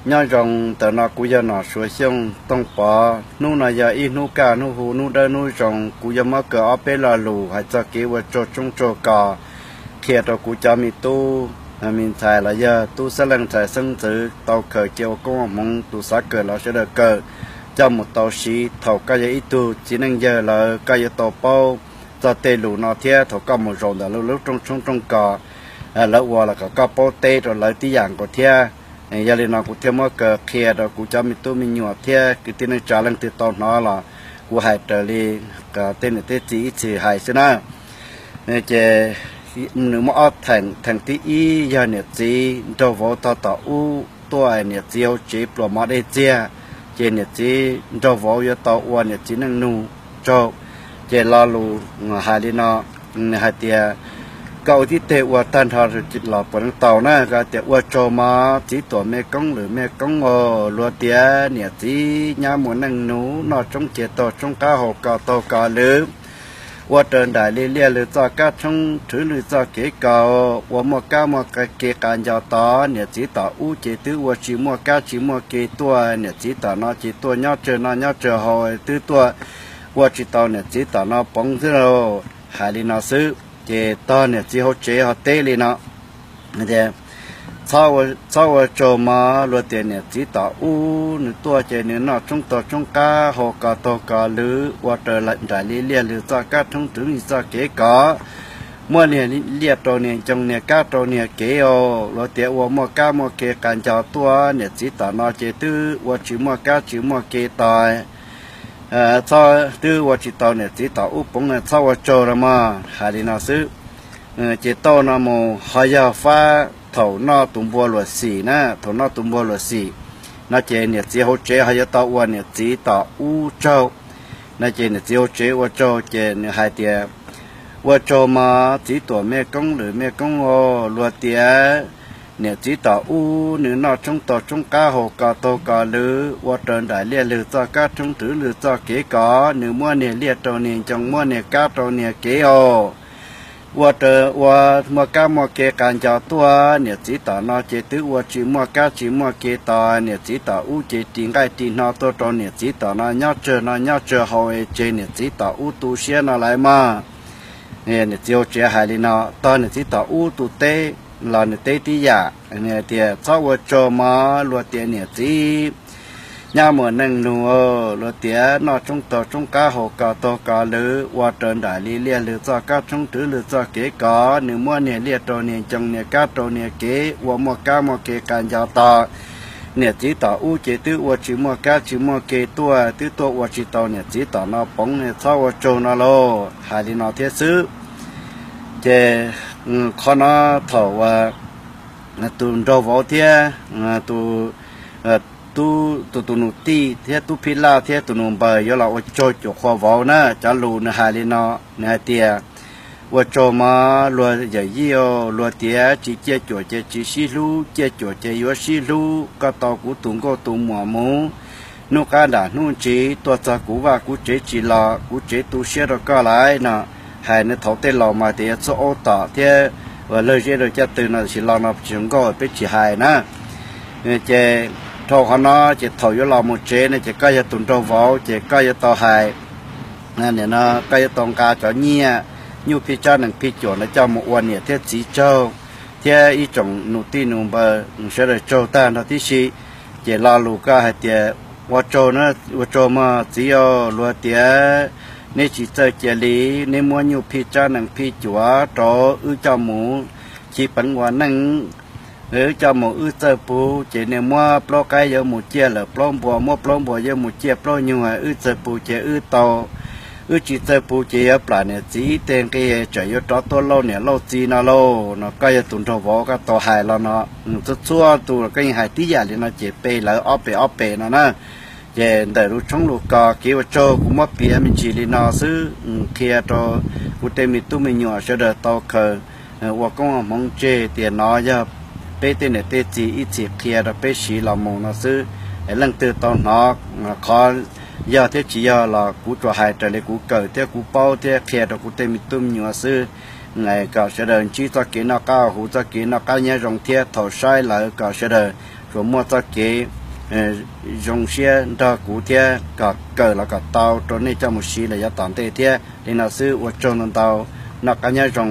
Nyob zoo, ntawm no kuv yog Nom Suav Xyooj Tooj Pov. Hnub no yog ib hnub kaj hnub hu, hnub dawb hnub zoo. Kuv yuav muab kaw ob peb lo lus hais txog kev ua tsaug tshoob tsaug kos, qhia rau kuv cov me tub me ntxhais los yog tub xeeb leej ntxhais xeeb ntxwv tau khaws cia ua koob ua hmoov, tus xav kawm los sawv daws kawm, coj mus tau siv. Thaum koj yog ib tug txiv neej yawg lawm, koj yuav tau paub txog tej lus no thiab. Thaum koj mus zaum ntawm lawv lub rooj tshoob rooj kos, lawv ua los kom koj paub teb rau lawv tib yam nkaus thiab. Yog li no kuv thiaj muab kaw qhia rau kuv cov me tub me nyuam thiab kwv tij neej tsa leej twg tau hnov los kuv hais raws li tej niam tej txiv ib txhis hais xwb na. Ces nws muaj ob theem. Theem thib ib yog niam txiv nraug vauv tog tom ub tuaj, niam txiv hauv tsev pluas mov dej txiag, ces niam txiv nraug vauv yuav tau ua niam txiv neej nug tsaug. Ces lo lus hais li no, nws hais tias, koj ua tib teg ua tag nrho los puas neej tau na? Koj tias, ua tsaug mog txiv tuam me koob lwm me koob os, luag tias niam txiv nyab muaj neej nug, noj tshoob cia taug tshoob qab, haus kos taug kos lwm, ua raws nraim li liaj lwm txoj kab tshoob, rhwv lwm txoj kev kos, ua muaj kab muaj ke qas nco tod. Niam txiv tom ub ces twb ua tsis muaj kab tsis muaj ke tuaj, niam txiv tom no ces tuaj nyob tsawg noj nyob tsawg haus, twb tuaj ua tsis tau niam txiv tom no poov xwb lauj. Hais li no xwb, ces tog niam txiv hauv tsev ho teb li no, txhob ua tsaug mog, luag tias niam txiv tom ub nws tuaj ces nws noj tshoob taug tshoob qab, haus kos taug kos lwm, ua raws nraim li liaj lwm txoj kab tshoob, rhwv lwm txoj kev kos, muab niag liaj rau niag ncoo, niag kab rau niag kev os. Luag tias ua muaj kab muaj ke qas nco tuaj, niam txiv tom no ces twb ua tsis muaj kab tsis muaj ke tod, twb ua tsis tau niam txiv tom ub poov, txhob ua tsaug los mog. Hais li no xwb, ces tau no mus ho yog fab thaum noj tus npua luam xim na. Thaum noj tus npua luam xim no ces niam txiv hauv tsev ho yuav tau ua niam txiv tom ub tsaug. No ces niam txiv hauv tsev ua tsaug ces nws hais tias, ua tsaug mog txiv tuam me koob lwm me koob os, luag tias niam txiv tom ub nws noj tshoob taug tshoob qab, haus kos taug kos lwm, ua raws nraim liaj lwm txoj kab tshoob, rhwv lwm txoj kev kos, nws muab niag liaj rau niag ncoo, muab niag kab rau niag kev os. Ua raws ua muaj kab muaj ke qas nco tuaj, niam txiv tom no ces twb ua tsis muaj kab tsis muaj ke tod, niam txiv tom ub ces ris nqaij ris hno tuaj rau niam txiv tom no nyob tsawg noj nyob tsawg haus, tseg niam txiv tom ub tu siab no lawm mog. Niam txiv hauv tsev hais li no, tog niam txiv tom ub tus teb los nws teb tib yam tias, txhob ua tsaug mog, luag tias niam txiv nyab muaj neej nug, luag tias noj tshoob taug tshoob qab, haus kos taug kos lwm, ua raws nraim li liaj lwm txoj kab tshoob, rhwv lwm txoj kev kos, nws muab niag liaj rau niag ncoo, niag kab rau niag kev, ua muaj kab muaj ke qas nco tod, niam txiv tom ub ces twb ua tsis muaj kab tsis muaj ke tuaj, twb tuaj ua tsis tau niam txiv tom no poov, txhob ua tsaug no lauj. Hais li no thiab xwb, ces qhov no thaum tus nraug vauv thiab tus, tus, tus nus tij thiab tub phij laj thiab tus nus npaws yuav los ua tsaug cuam qhua vauv na, cov lus nws hais li no, nws hais tias, ua tsaug mog luag yawm yij, luag tias tsis ciaj cuam ces tsis sib hlub, ciaj cuam ces yuav sib hlub. Koj tau kuv tus nkauj tus muam mus, hnub qab nram hnub ntsis tuaj txog kuv vaj kuv tsev tsis los, kuv tsev tu siab rau koj lawm no. Hais nws thaum tej laus mas tias yuav txhub aub tom thiab ua lawg zeb rau caj tw no, tab sis lo no tsis zoo nkauj peb tsis hais na. Ces dhau qhov no ces thaum yuav los mus tsev no ces koj yog tus nraug vauv ces koj yuav tau hais, nim no koj yuav tau nqa cov nyiaj, nyuj phij tsab nees phij cuam no coj mus ua niam thiab txiv tsaug, thiab ib tsoom nus tij nus npaws sawv daws tsaug tag nrho tib si. Ces lo lus koj hais tias, ua tsaug, ua tsaug mog txiv, luag tias neb tsis txawj cia li, neb muab nyuj phij tsab nees phij cuam rau wb coj mus chiv peev ua neej, wb coj mus wb txawj pug ces nws muab plaub qaib yuav mus ciaj lawm plaub npua, muab plaub npua yuav mus ciaj plaub nyuag, wb txawj pug ces wb tau, wb tsis txawj pug ces yuav plam niam txiv ib teg nqi, tseem yuav rov tuaj lauj niam lauj txiv no lauj no. Koj yog tus nraug vauv koj tau hais lo no, txhua txhua tus los koj yeej hais tib yam li no ces pe lawv ob pes ob pes no na. Ces ntawm lus tshoob lus kos kev ua tsaug kuv muab piav me ntsis li no xwb, qhia rau kuv tej me tub me nyuam sawv daws tau khaws ua koob ua hmoov tseg tias no yog peb tej niam tej txiv ib txhis qhia rau peb siv los mus no xwb. Leej twg tau hnov qhov yog thiab tsis yog los kuv tsuas hais raws li kuv kawm thiab kuv paub thiab qhia rau kuv tej me tub me nyuam xwb, kom sawv daws ntsib txoj kev noj qab huv, txoj kev noj qab nyob zoo thiab thaum saib lawv kom sawv daws kom muaj txoj kev zoo siab nrog kuv thiab kom kawm los kom tau rau nej coj mus siv lawm yav tom ntej thiab. Li no xwb, ua tsaug ntau ntau, noj qab nyob zoo.